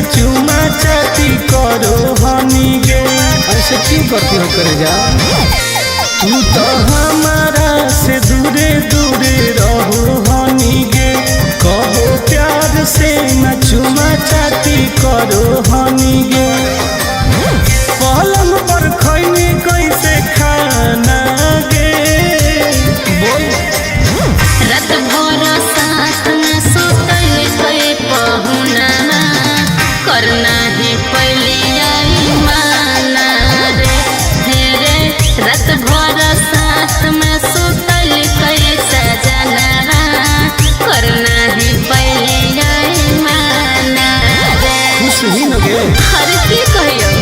चुमा चाटी करो हनी गे। ऐसे क्यों करती हो करेजा? तू तो हमारा से दूरे दूरे रहो हनी गे, कहो प्यार से न चुमा चाटी करो हनी गे। पलंग पर खैनी कैसे खाना गे? बोल। रात भर साथ में सुतल के पहुना, करना ही पहले आई माना रे। हे रे रात भर साथ में सुतल के सजना, करना ही पहले आई माना रे। खुश ही न गे। अरे की कहियो?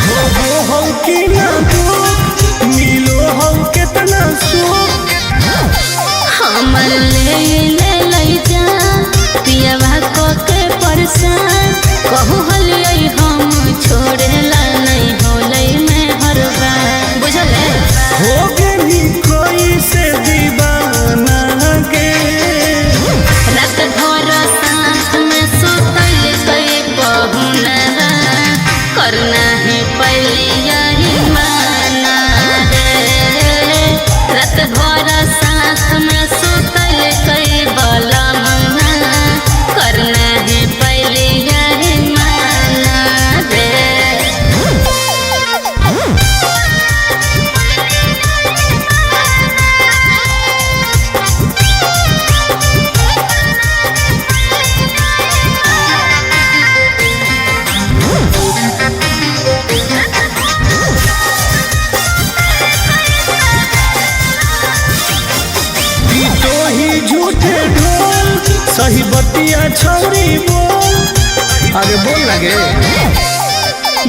हो हो कि ना दुख मिलो हो केतना सुख। हमर ले ले लई जा पियवा को के परेशान, कहू हलियै हम छोड़ेला नहीं होलै में हरबा। बुझल है? हो गेली कोई से दीवाना गे। रात भर साथ में सुतल के पहुना, करना है पहले यही माना रे। रात भर साथ में सुतल के बलमुना, करना है पहले यही माना रे। तो ही झूठे ढोल सही बतिया छौरी बोल। अरे बोल ना गे।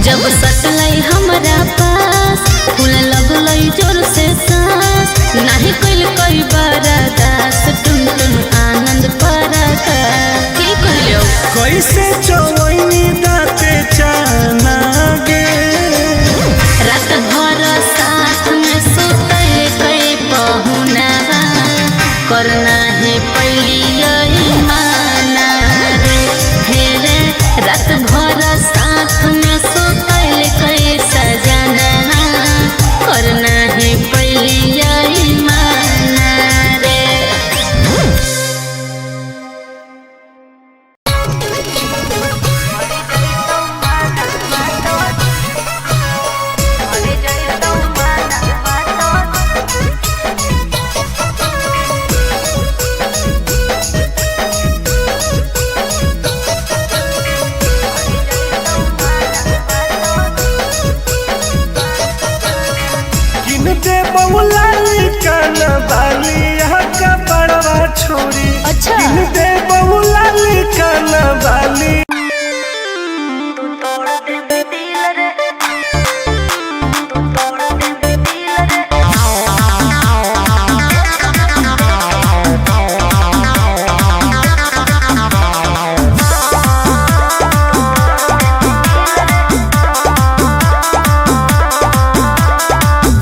जब सटलै हमरा पास, फूल लगलै जोर से सांस, नाही कइल कोई बरदास, टुन टुन आनंद परका। की कहलियौ? कैसे चवैनी दाते चाना गे। रात भर साथ में सुतल के पहुना, करना है पहली यही माना रे। हे रे रात भर साथ में सुतल के सजना, करना है पहली यही माना रे। किन दे बहुलाली कान बाली यहाँ का बड़वा छोरी। अच्छा। किन दे बहुलाली कान बाली।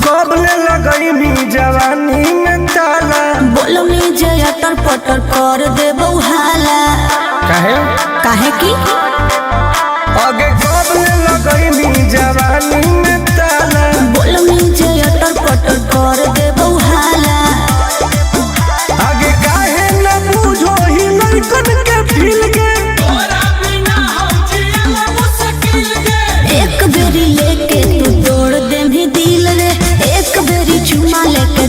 कबले लगैनी जवानी में ताला। बोलो में जय अटर पटर कर दे हाला। काहे? काहे की आगे कबले लगैनी जवानी में ताला। बोलो में जय अटर पटर कर दे हाला। आगे काहे न बूझो ही लड़कन के फील के। एक बेरी लेके तू तोड़ दे भी दिल रे, एक बेरी चुमा लेके।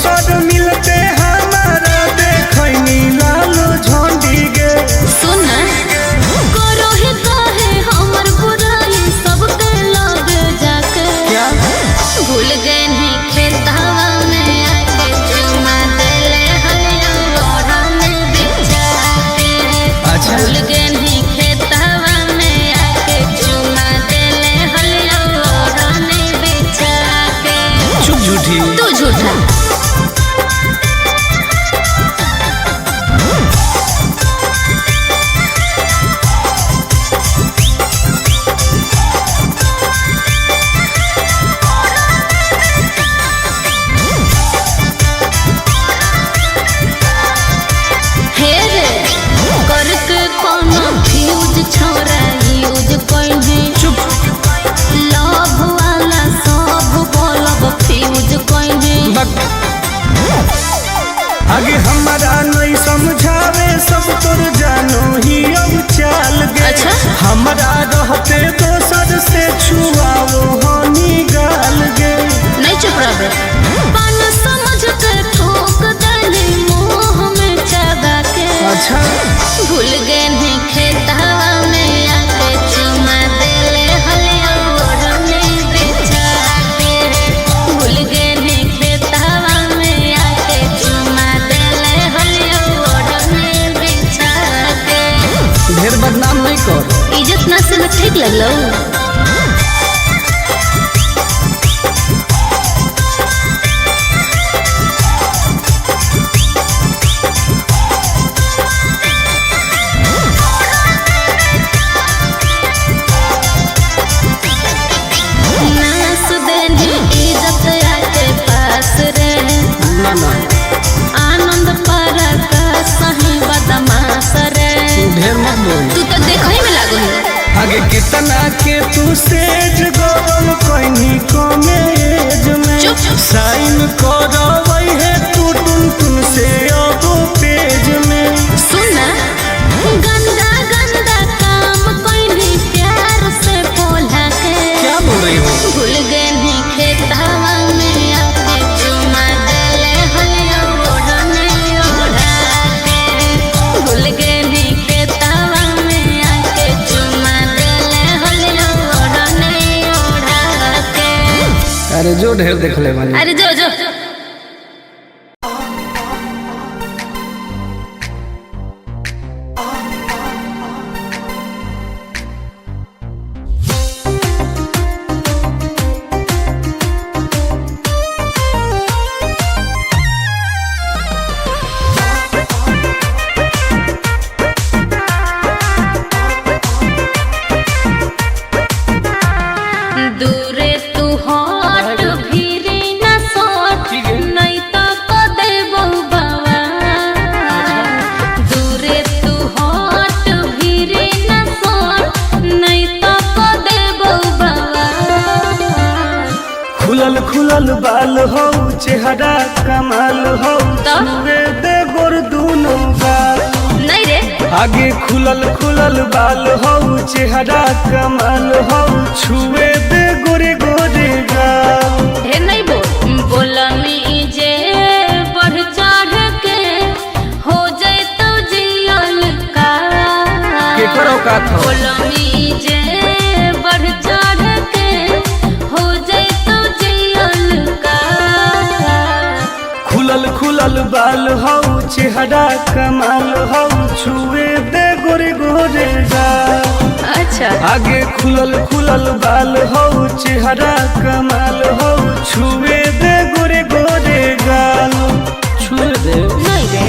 दोसर मिलते हमारा देखनी लाल झंडी गे। सुन करो ही काहे हमर बुराई सबके लग जाके। क्या? भूल गए नहीं खेतावा में आके चुमा देले हलिया ओढ़ा में बिछा के। अच्छा। भूल गए नहीं खेतावा में आके चुमा देले हलिया ओढ़ा में बिछा के। चुप झूठी। तू झूठा। हे रे करके कोनो फ्यूज छोरा यूज कोइने। चुप। लव वाला सब बोलब फ्यूज कोइने। बक। आगे हमारा नहीं समझावे सब तोर जानो ही अब चाल गे। अच्छा। हमारा रहते दोसर से छुआओ हनी गाल गे। नहीं चुप रह पान समझ के थोक देली मुंह में चबा के। अच्छा। भूल गए नहीं खेतावा में आके चुमा देले हलिया ओढ़ने बिछा के। भूल गए नहीं खेतावा में आके चुमा देले हलिया ओढ़ने बिछा के। ढेर बदनाम नहीं कर। इज्जत ना से ठीक लगलो। नास देनी इज्जत आके पास रे। ना ना। आनंद पर का सही बदमाश रे। ढेर मत बोल। तू तो देखो ही में लागो है। आगे कितना के तू सेज गरम कहीं कमेज में। चुप। साइन करवई है तू टुन टुन से अब पेज में। सुन ना गंदा गंदा काम कोई नहीं प्यार से बोला के। क्या बोल रही हो? भूल गए नहीं खेतावा में आके चुमा देले हलिया ओढ़ने ओढ़ा के। भूल गए नहीं खेतावा में आके चुमा देले हलिया ओढ़ने ओढ़ा के। अरे जो ढेर देख ले बानी। अरे जो जो। दूरे तू हट भीरे न सट नहीं तो को देबो बाबा। दूरे तू हट भीरे न सट नहीं तो को देबो बाबा। खुलल खुलल बाल हो चेहरा कमाल हो तो? छुए दे गोर दूनो गाल। नहीं रे। आगे खुलल खुलल बाल हो चेहरा कमाल हो छुए दे गोरे गोरे गाल। ढेर नहीं बोल बोलनी जे बढ़ चढ़ के हो जाए तो जियल का। केकर औकात हो? बोलनी जे बढ़ चढ़ के हो जाए तो जियल का। खुलल खुलल बाल हो चेहरा कमाल हो छुए दे गोरे गोरे गाल। अच्छा। आगे खुलल खुलल बाल हो चेहरा कमाल हो छुए दे गोरे गोरे गाल। छुए दे। नहीं रे।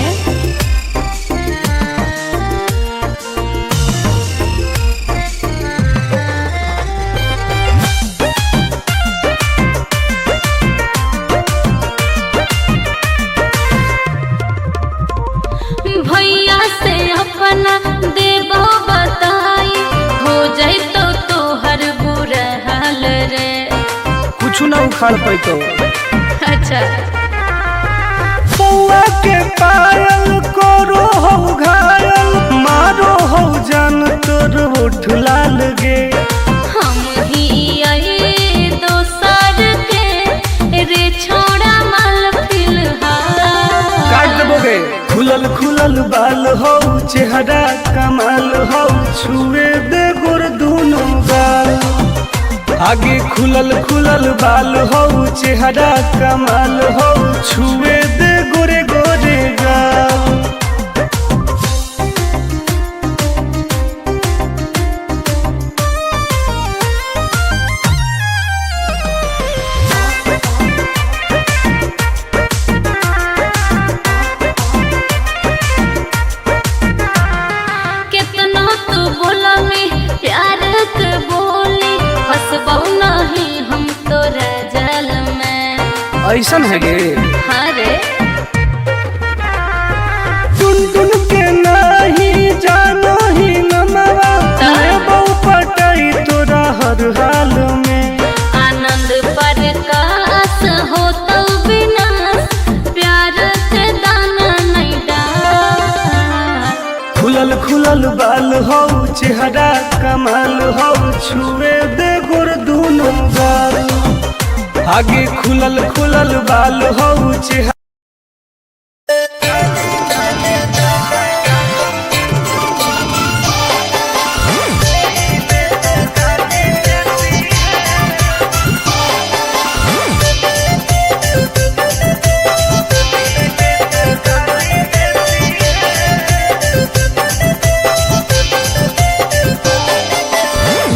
भैया से अपना देबो बताई हो जाए तो तोहर बुरा हाल रे। कुछ ना उखाड़ पैतो। अच्छा। पौआ के पायल करो हो घायल मारो हो जान तोर ओठ लाल गे। हम ही आए दोसर के रे छोड़ा माल फिलहाल। खुलल बाल हो, चेहरा कमाल हो, छुए दे गोर दुनो गाल। आगे खुलल खुलल बाल हो, चेहरा कमाल हो, छुए दे गोरे गोरे गाल। कितना तू बोला में प्यार के बोली, फसबौ नहीं हम तोरा जाल में। ऐसन है गे? हाँ रे। टुन टुन के नाही जानो ही नमवा, मैं बहु पटाई तोरा हर हाल में। आनंद प्रकाश हो तो विनाश, प्यार के दाना नहीं डाल। खुलल खुलल बाल हो, चेहरा कमाल हो, छुए दे गोर दुनो गाल। आगे खुलल खुलल बाल हो, चेहरा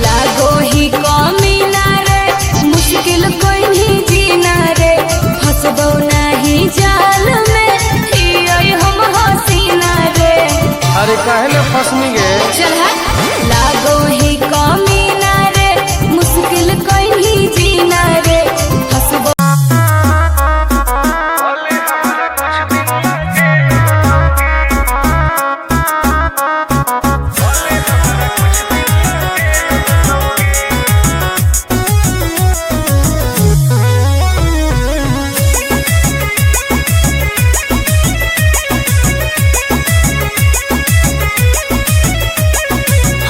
लागो ही कमी ना रे, मुश्किल कोई नहीं जीना रे, फंसबो नहीं जाल में हियै हम हसीना रे। अरे काहे ना फसनी गे? चल हट। लागो ही कमी ना रे, मुश्किल कोई नहीं जीना रे, फंसबो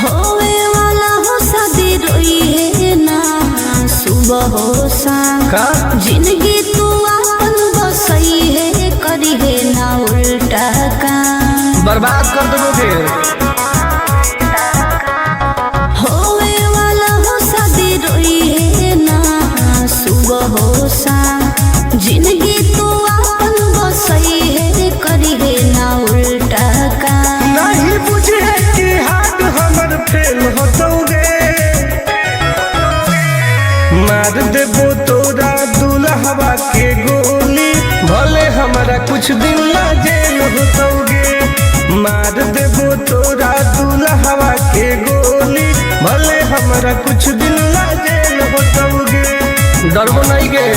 होवे वाला हो शादी रोई है ना सुबह हो शाम, का? जिंदगी तू अपन बसई है, करी है ना उल्टा काम। बर्बाद कर देबो गे। होवे वाला हो शादी रोई है ना सुबह हो शाम, जिंदगी तू अपन बसई है, करी है ना उल्टा काम। नहीं बुझे कि हाथ हमर फेल होतौगे, मार देबो तोरा दुल्हवा के गोली, भले हमरा कुछ दिन ला जेल होतौगे। मार देबो तोरा दुल्हवा के गोली, भले हमरा कुछ दिन ला जेल होतौगे। डरबो नहीं गे।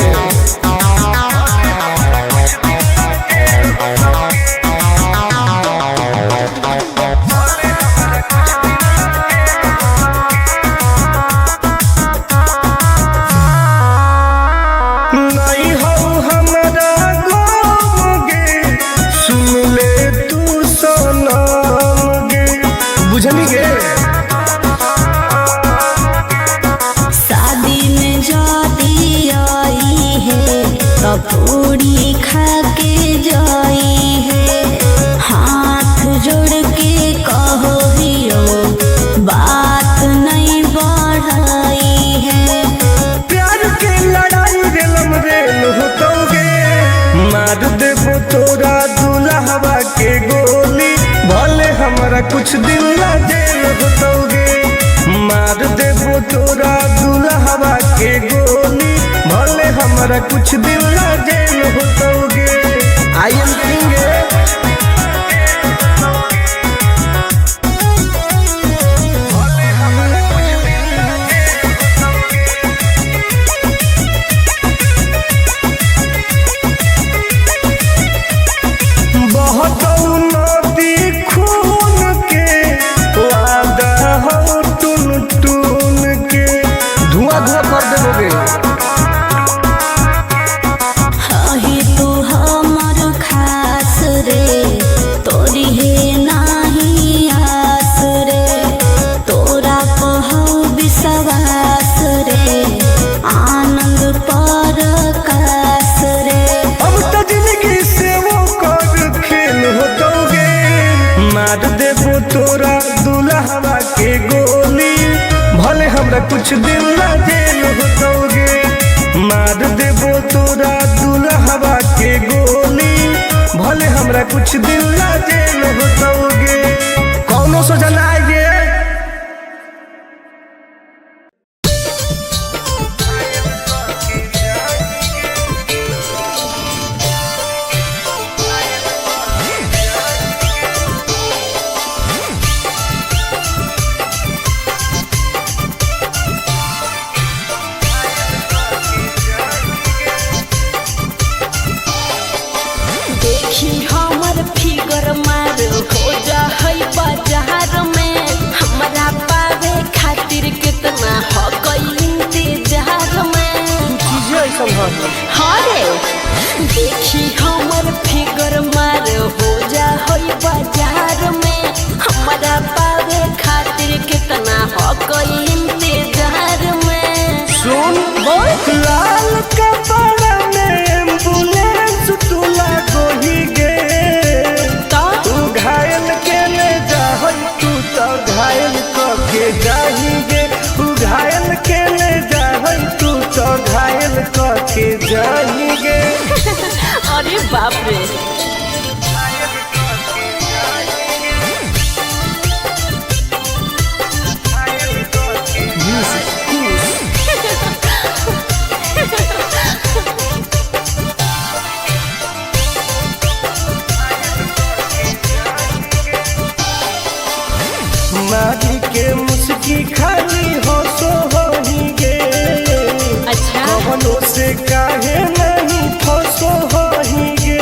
नहीं हो हमरा गम गे, सुन ले तू सनम गे। बुझनी गे? शादी में जाती आई है कपूरी खा के जाई है, हाथ जोड़ के कहो हियो बात नहीं बढ़ाई है। प्यार के लड़ाई रेलम रेल होतौगे, मार देबो तोरा दुल्हवा के गोली, भले हमरा कुछ दिन ला जेल होतौगे। मार देबो तोरा दुल्हवा के गोली, भले हमरा कुछ दिन ला जेल होतौगे। I am king. बहतौ नदी खून के, वादा हौ टुन टुन के। धुआं धुआं कर देबो गे। अही तू कुछ दिन ला जेल होतौगे। मार देबो तोरा दुल्हवा के गोली, भले हमरा कुछ दिन ला जेल होतौगे। कौनो सजा ना आएगे। देखी हमर फिगर मार हो जा है बाजार में, हमरा पावे खातिर कितना हो गई इंतजार में। चीजें ऐसा हाँ रे, देखी हमर फिगर मार हो जा है बाजार में, हमरा पावे खातिर कितना हो गई इंतजार में। सुन लाल कपड़ा में एम्बुलेंस तू लागोही गे, तू घायल के ले जाहई तू तो घायल क के जाही गे, तू घायल के ले जाहई तू तो घायल क के जाही गे। अरे बाप रे, मारी के मुस्की खाली हो सो होही गे, अच्छा कवनो से काहे नहीं फसो होही गे।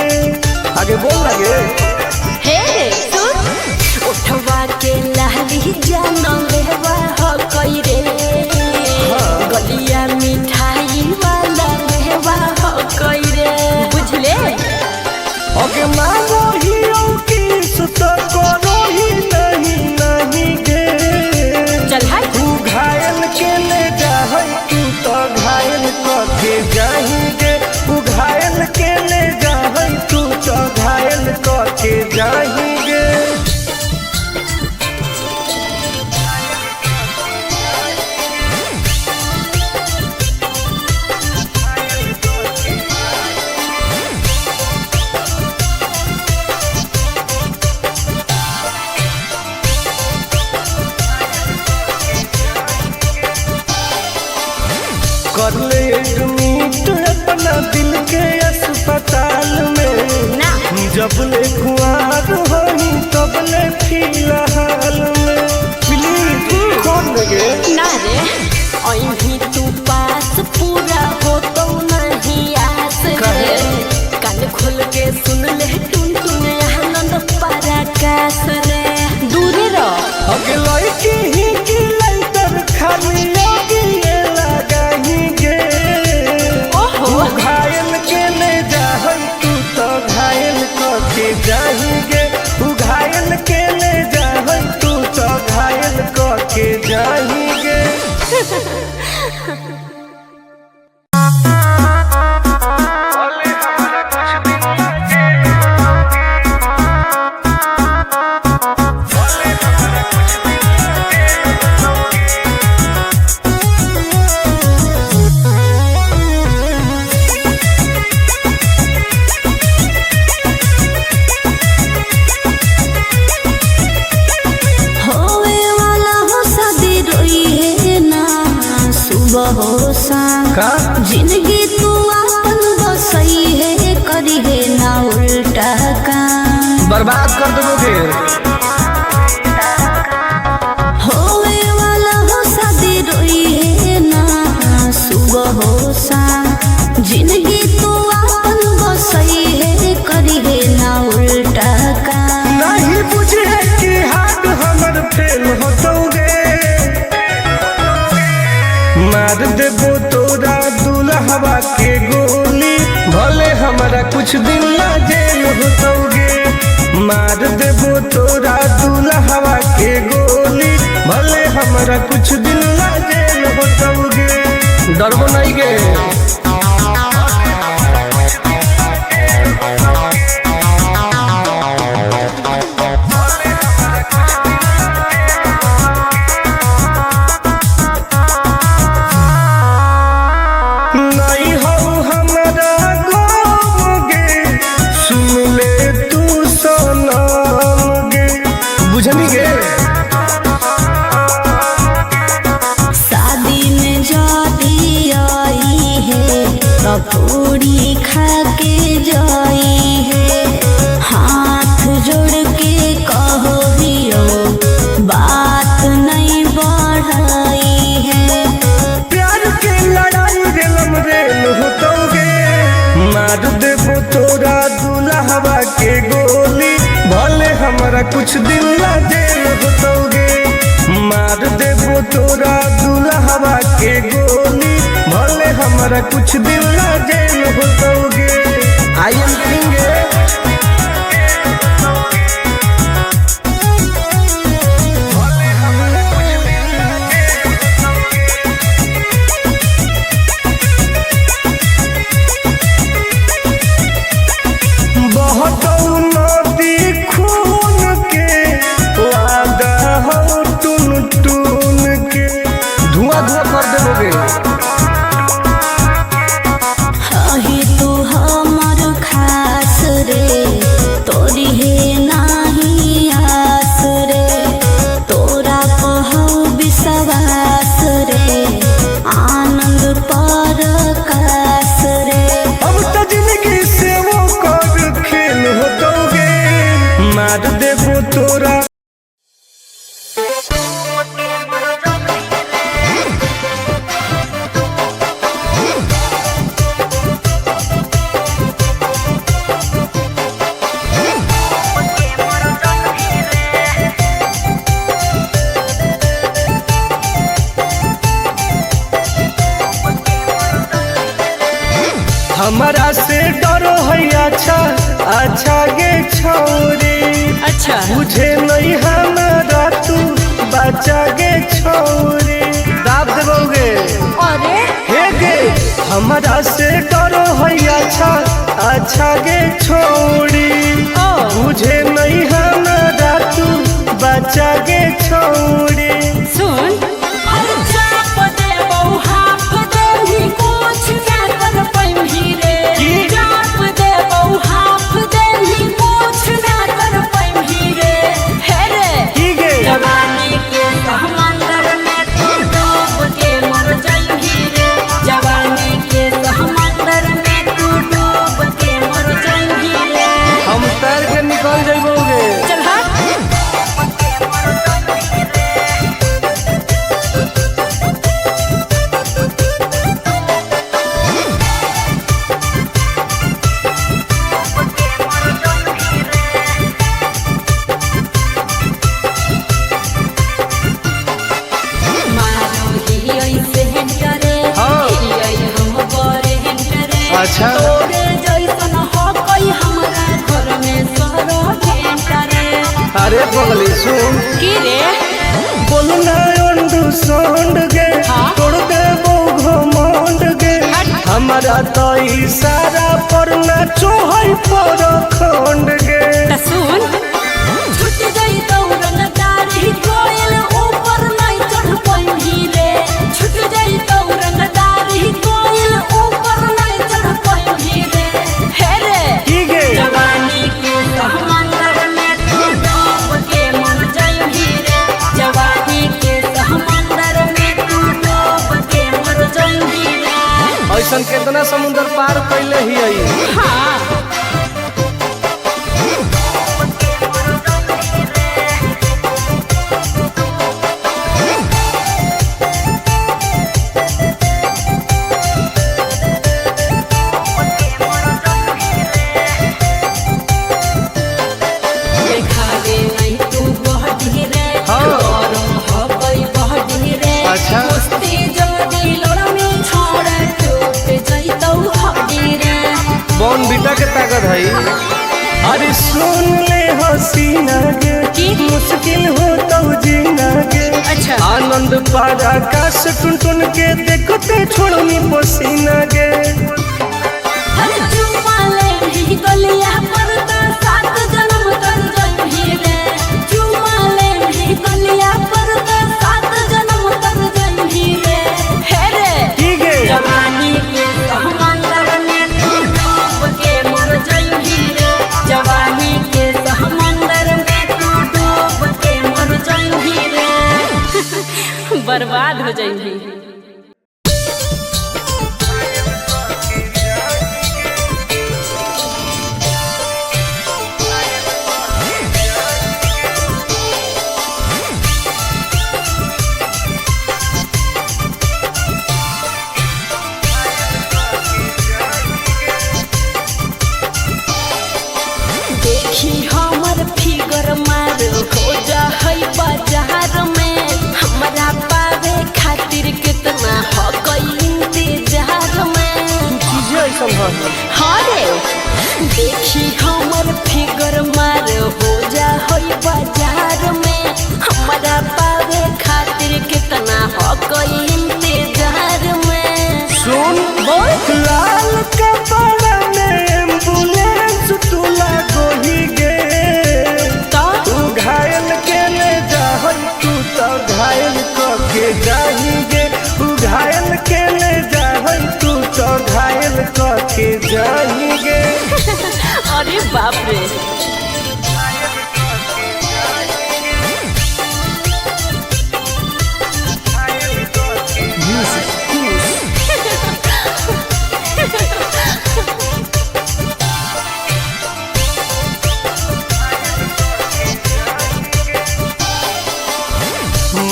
आगे बोल लगे। हे सुन, उठवा के लाली जान लेवा हो कई रे, गलिया मिठाई वाला लेवा हो कई रे, बुझले। ओके मांगो ही ओ किस तो करो ही नहीं नहीं गे, चल हट। तू घायल के ले जाहई तू तो घायल क के जाही गे, तू घायल के ले जाहई तू तो घायल क के जाही गे। कर ले एडमिट अपना दिल के अस्पताल में, ना जब ले कुआर होही तब ले फिलहाल में। प्लीज कौन लगे। ना रे, अहीं तू पास पूरा हो तो नहीं आस रे, कान खोल के सुन ले टुन टुन आनंद पराकाश रे, दूरे रह। अगे लड़की ही की लाइटर खाली लगी लगाही गे, ओहो तू घायल के ले जाहई तू तो घायल क के जाही गे, तू घायल के ले जाहई तू तो घायल क के जाही गे। होवे वाला हो शादी रोई है ना सुबह हो शाम, का जिंदगी तू अपन बसई है करी है ना उल्टा काम। बर्बाद कर देबो फिर। होवे वाला हो शादी रोई है ना सुबह हो शाम, जिंदगी तू अपन बसई है करी है ना उल्टा काम। नहीं बुझे कि हाथ हमर फेल होतौगे, मार देबो तोरा दुल्हवा के गोली, भले हमरा कुछ दिन ला जेल होतौगे। मार देबो तोरा दुल्हवा के गोली, भले हमरा कुछ दिन ला जेल होतौगे। डरबो नहीं गे। जाई है। हाथ जोड़ के कहो हियो बात नहीं बढ़ाई है। प्यार के लड़ाई रेलम रेल होतौगे, मार देबो तोरा दुल्हवा के गोली, भले हमरा कुछ दिन ला जेल होतौगे। मार देबो तोरा दुल्हवा के गोली, भले हमरा कुछ दिन ला जेल होतौगे। I am king. बहतौ नदी खून के, वादा हौ टुन टुन के। धुआं धुआं कर देबोगे। अही तू हमर खास रे, तोरी हे नाही आस रे, तोरा कहौ विश्वास रे, आनंद पर कास रे। अब त जिंदगी से वो कर खेल होतौगे, मार देबो तोरा। हमारा से डरो है अच्छा अच्छा गे छौरी, अच्छा बुझे नहीं हमारा तू बच्चा गे छौरी। दाब देबोगे। अरे हे गे हमारा से डरो है अच्छा अच्छा गे छौरी, बुझे नहीं हमारा तू बच्चा गे छौरी। सुन चाप देबौ हाफ देही कुछ ना कर पैमही रे। चाप देबौ हाफ देही कुछ ना कर पैमही रे। हे रे की गे जवानी के समंदर में तू डूब के मर जाइही रे। जवानी के समंदर में तू डूब के मर जाइही रे। हम तैर के निकल जइबोगे। चल हट। मारो ही ऐसे करे हाँ। ही हम बड़े करे। अच्छा। तोरे जैसन हो कोई हमरा घर में सरो करे। अरे पगली सुन। की रे बोलना अंडू सोंड गे, तोड़ देबो घमंड गे। हमारा तो इशारा पर नाचो है पर खंड गे। त सुन छूट गई दौड़न दाढ़ी कोयल ऊपर नहीं चढ़ पैही रे। छूट गई दौड़न दाढ़ी कोयल ऊपर नहीं चढ़ पैही रे। हे रे की गे जवानी के समंदर में तू डूब के मर जाइही रे। जवानी के समंदर में तू डूब के मर जाइही रे। ऐसन केतना समुंदर पार कैले ही आई। हाँ देखावे नहीं तू बहडी रे। हाँ। गरम हबई बहडी रे। अच्छा। कुश्ती जदी लड़मी छोड़ टूट जइतौ हड्डी रे। बॉन बीटा के ताकत है। अरे सुन ले हसीना गे, मुश्किल हो तो जीना गे। अच्छा। आनंद पार आकाश टुन टुन के देखते छोड़नी पसीना गे। हर चुम्मा ले ही गलिया पर त सात जन्म तर जइही रे। चुम्मा ले ही गलिया पर त सात जन्म तर जइही रे। हे रे की गे जवानी के समंदर में तू डूब के मर जाइही रे। जवानी के समंदर में तू डूब के मर जाइही रे। बर्बाद हो जाइही। देखी हमर फिगर मार हो जा है बाजार में। हमरा पावे खातिर कितना हो गई इंतजार में। चीजें ऐसन हई। हाँ रे, देखी हमर फिगर मार हो जा है बाजार में। हमरा पावे खातिर कितना हो गई इंतजार में। सुन बोल। लाल कपड़ा में एम्बुलेंस तू लागोही गे। तो तू घायल के ले जाहई तू तो घायल क के जाही गे। तू घायल के ले जाहई तू तो घायल क के जाही गे। अरे बाप रे।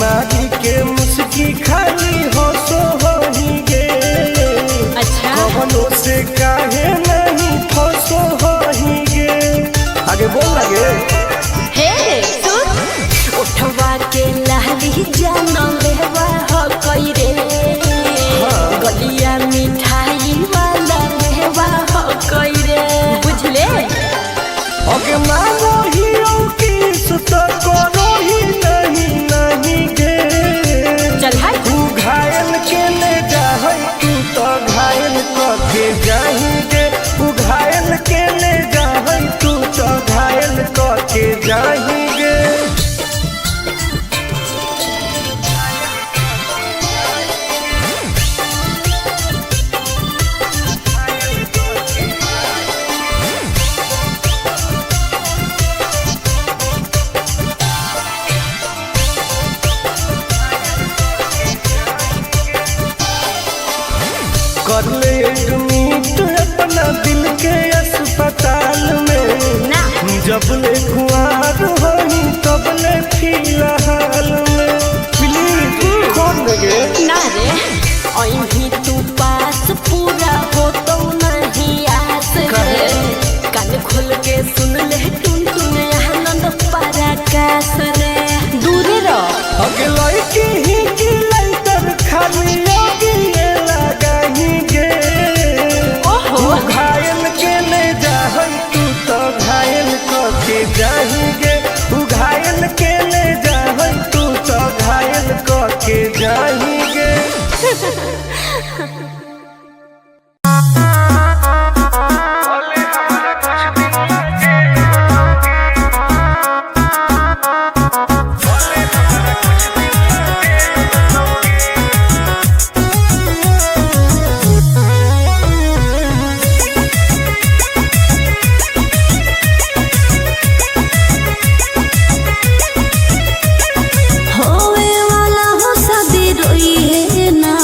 मारी के मुस्की खाली हो सो होही गे। अच्छा। कवनो से काहे नहीं फसो होही गे। आगे बोल लगे। हे सुन, उठवा के लाली जान लेवा हो कई रे। गलिया मिठाई वाला मेवा हो कई रे। बुझले? ओके मानो ही की सुत करो ही नहीं नहीं गे। चल हट। तू घायल के ले जाहई तू तो घायल क के जाही गे। तू घायल के ले जाहई तू तो घायल क के जाही गे। कर ले एडमिट अपना दिल के अस्पताल में। ना। जब ले कुआर होही तब ले फिलहाल में। प्लीज खोल देंगे। ना रे, अहीं तू पास पूरा हो तो नहीं आस रे। कान खोल के सुन ले टुन टुन आनंद पराकाश रे। दूरे रह। अगे लड़की ही की लाइटर खाली अगिए लगाही गे। ओहो। तू घायल के ले जाहई तू तो घायल क के जाही गे। तू घायल के ले जाहई तू तो घायल क के जाही गे। होवे वाला हो शादी रोई है ना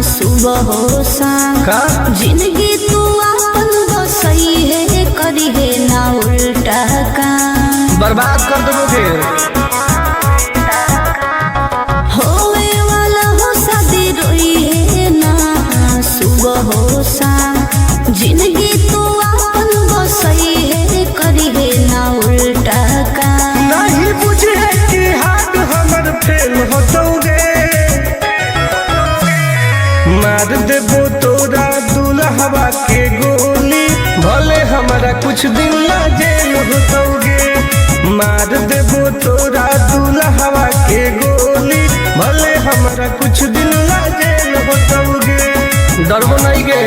सुबह हो शाम। का? जिंदगी तू अपन बसई है करी है ना उल्टा काम। बर्बाद कर देबोगे। होवे वाला हो शादी रोई है ना सुबह हो शाम। जिंदगी तू अपन बसई है करी है ना उल्टा काम। नहीं बुझे कि हाथ हमर फेल होतौगे। मार देबो तोरा दुल्हवा के गोली भले हमरा कुछ दिन ला जेल होतौगे। मार देबो तोरा दुल्हवा के गोली भले हमरा कुछ दिन ला जेल होतौगे। डरबो नहीं गे।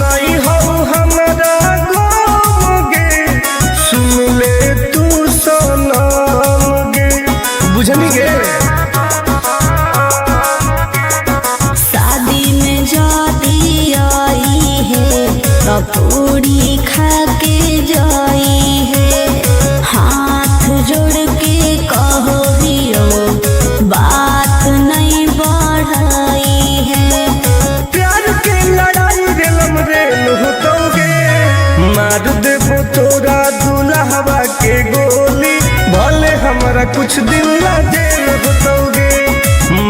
नहीं हो हमरा गम गे सुन ले तू सनम गे। बुझनी गे। शादी में जाती आई है कपूरी खा के जाई है। हाथ जोड़ के कहो हियो बात नहीं बढ़ाई है। प्यार के लड़ाई रेलम रेल होतौगे। मार देबो तोरा दुल्हवा के हमरा कुछ दिन ला जेल होतौगे।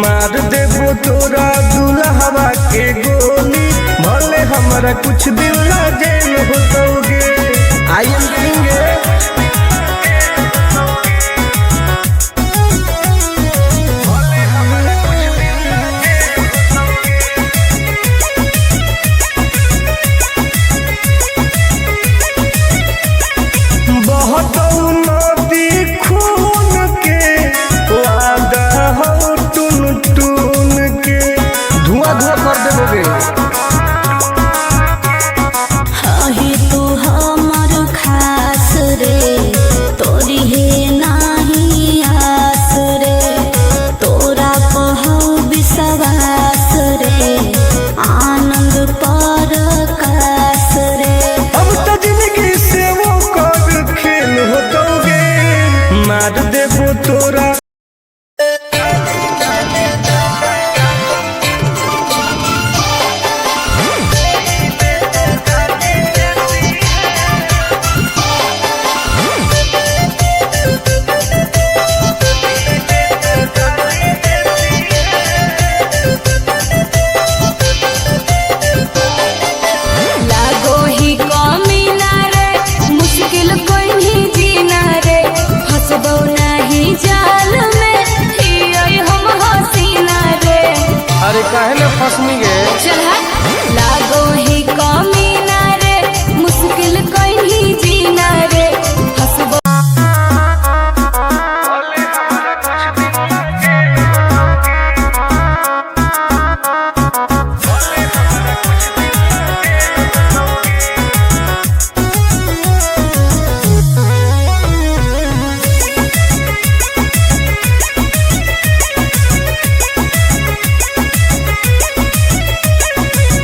मार देबो तोरा दुल्हवा के गोली, भले हमरा कुछ दिन ला जेल होतौगे। I am king. बहतौ नदी खून के, वादा हौ टुन टुन के। धुआं धुआं कर देबोगे। हही तू हमर खास रे, तोरी हे नाही आस रे, तोरा पहौ विश्वास रे, आनंद पर कास रे। अब त जिंदगी से वो कर खेल होतौगे। मार देबो तोरा। लागो ही कमी ना रे, मुश्किल कोई नहीं जीना रे, फसबो नहीं जाल में हियै हम हसीना रे। अरे काहे ना फसनी गे? चल हट। लागो ही कमी ना रे, मुश्किल कोई नहीं जीना रे, फसबो।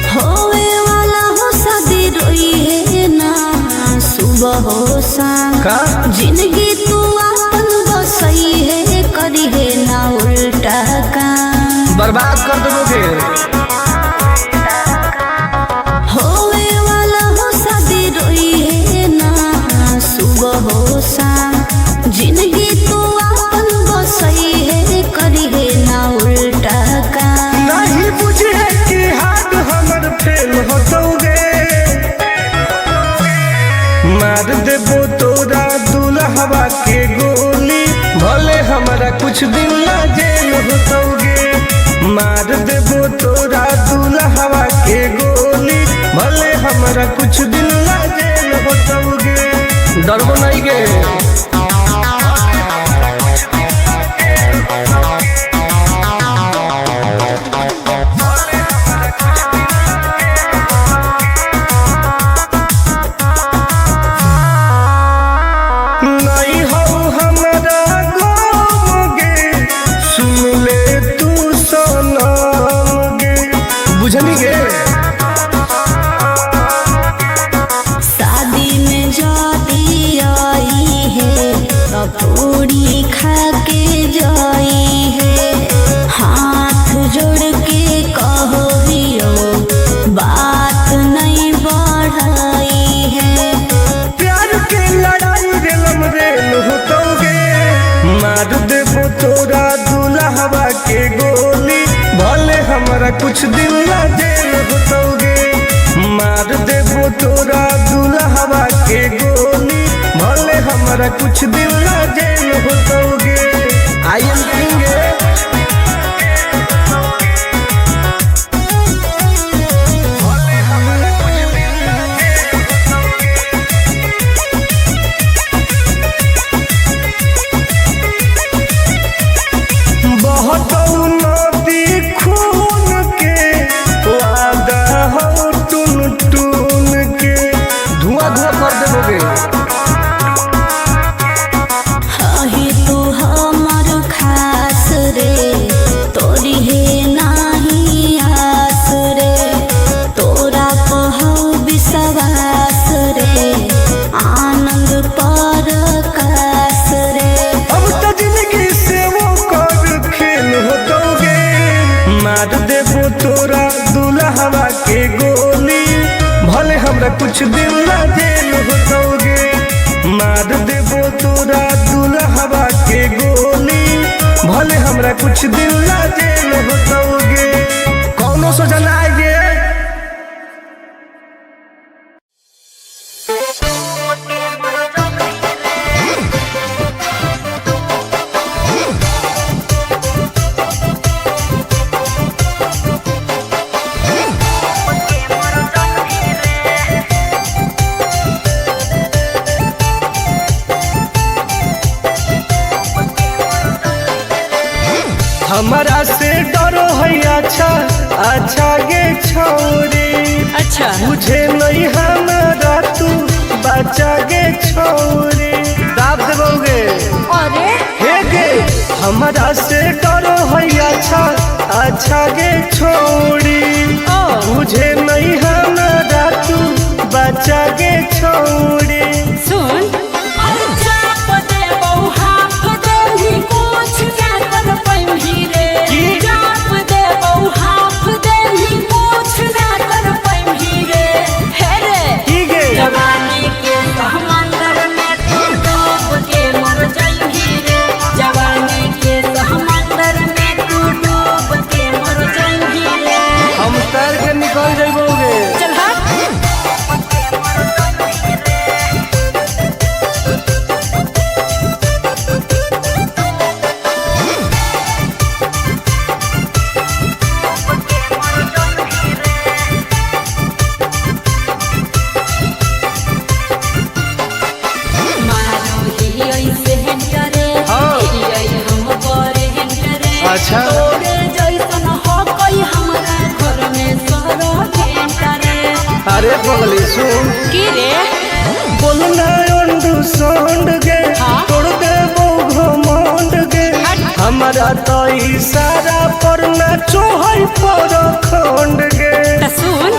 होवे वाला हो शादी रोई है ना, सुबह हो शाम। का? जिंदगी तू अपन बसई है, करी है ना उल्टा काम। बर्बाद कर देबोगे। होवे वाला हो शादी रोई है ना, सुबह हो शाम। जिंदगी तू अपन बसई है, करी है ना उल्टा काम। नहीं बुझे कि हाथ हमर फेल होतौगे। मार देबो तोरा दुल्हवा के गोली, भले हमरा कुछ दिन ला जेल होतौगे। मार देबो तोरा दुल्हवा के गोली, भले हमरा कुछ दिन ला जेल होतौगे। डरबो नहीं गे। नहीं हो हमरा गम गे, सुन ले तू सनम गे। बुझनी गे? शादी में जाती आई है, पूरी खा के जाई है, हाथ जोड़ के कहो हियो बात नहीं बढ़ाई है। प्यार के लड़ाई रेलम रेल होतौगे। मार देबो तोरा दुल्हवा के गोली, भले हमरा कुछ दिन ला जेल होतौगे। मार देबो तोरा दुल्हवा के गोली, भले हमरा कुछ दिन ला जेल होतौगे। I am king. बहतौ नदी खून के, वादा हौ टुन टुन के। धुआं धुआं कर देबोगे। हही तू हमर खास रे। देबो तोरा दुल्हवा के गोली, भले हमरा कुछ दिन ला जेल होतौगे। कौनो सोचा ना आएगे। हमारा से डरो है अच्छा अच्छा गे छौरी, अच्छा बुझे नहीं हमारा तू बच्चा गे छौरी। दाब देबोगे अरे हे गे, हमारा से डरो है अच्छा अच्छा गे छौरी, बुझे नहीं हमारा तू बच्चा गे छौरी। सुन की गे जवानी के समंदर में तू डूब के मर जाइही रे, जवानी के समंदर में तू डूब के मर जाइही रे। हम तैर के निकल जइबोगे। चल हट। मारो ही ऐसे करे हाँ। ही हम करे करे अच्छा। तोरे जैसन हो कोई हमरा घर में सरो रे। अरे पगली सुन, की रे बोलना अंडू सोंड गे, तोड़ देबो घमंड गे। हमारा तो इशारा पर ना चोहई पर खंड गे। त सुन,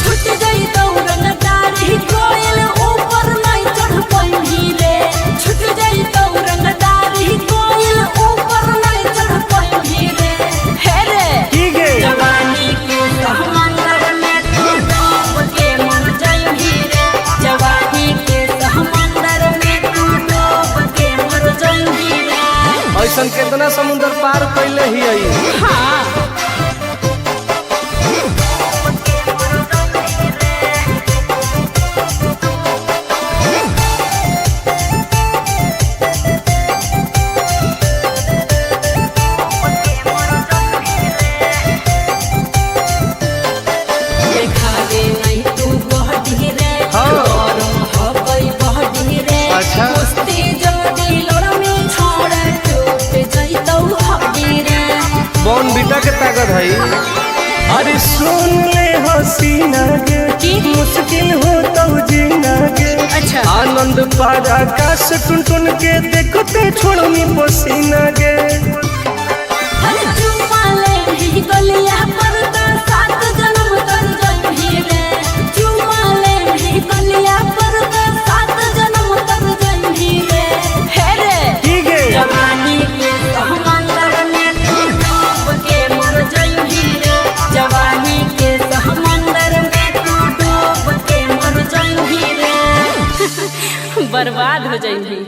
छूट जाई दौड़न दाढ़ी कोयल ऊपर नहीं चढ़ पाइही रे, छूट जाई दौड़न दाढ़ी कोयल ऊपर नहीं चढ़ पाइही रे। हे रे की गे जवानी के समंदर में तू डूब के मर जाइही रे, जवानी के समंदर में तू डूब के मर जाइही रे। ऐसन केतना समुंदर पार कैले ही आई। हाँ देखावे नहीं तू बहडी रे, हाँ। गरम हो गई बहडी रे। अच्छा। कुश्ती जोड़ी लोड़मी छोड़ टूट जइतौ हड्डी रे। बॉन बीटा के ताकत है। अरे सुन ले हसीना गे, मुश्किल हो तो जीना गे। अच्छा। आनंद पार आकाश टुन टुन के देखते छोड़नी पसीना गे। हर चुम्मा ले ही गलिया पर तो सात जन्म तर जइही रे, चुम्मा ले ही गलिया पर तो सात जन्म तर जइही रे। हे रे की गे जवानी के समंदर में तू डूब के मर जइही रे, जवानी के समंदर में तू डूब के मर जइही रे। बर्बाद हो जाइही।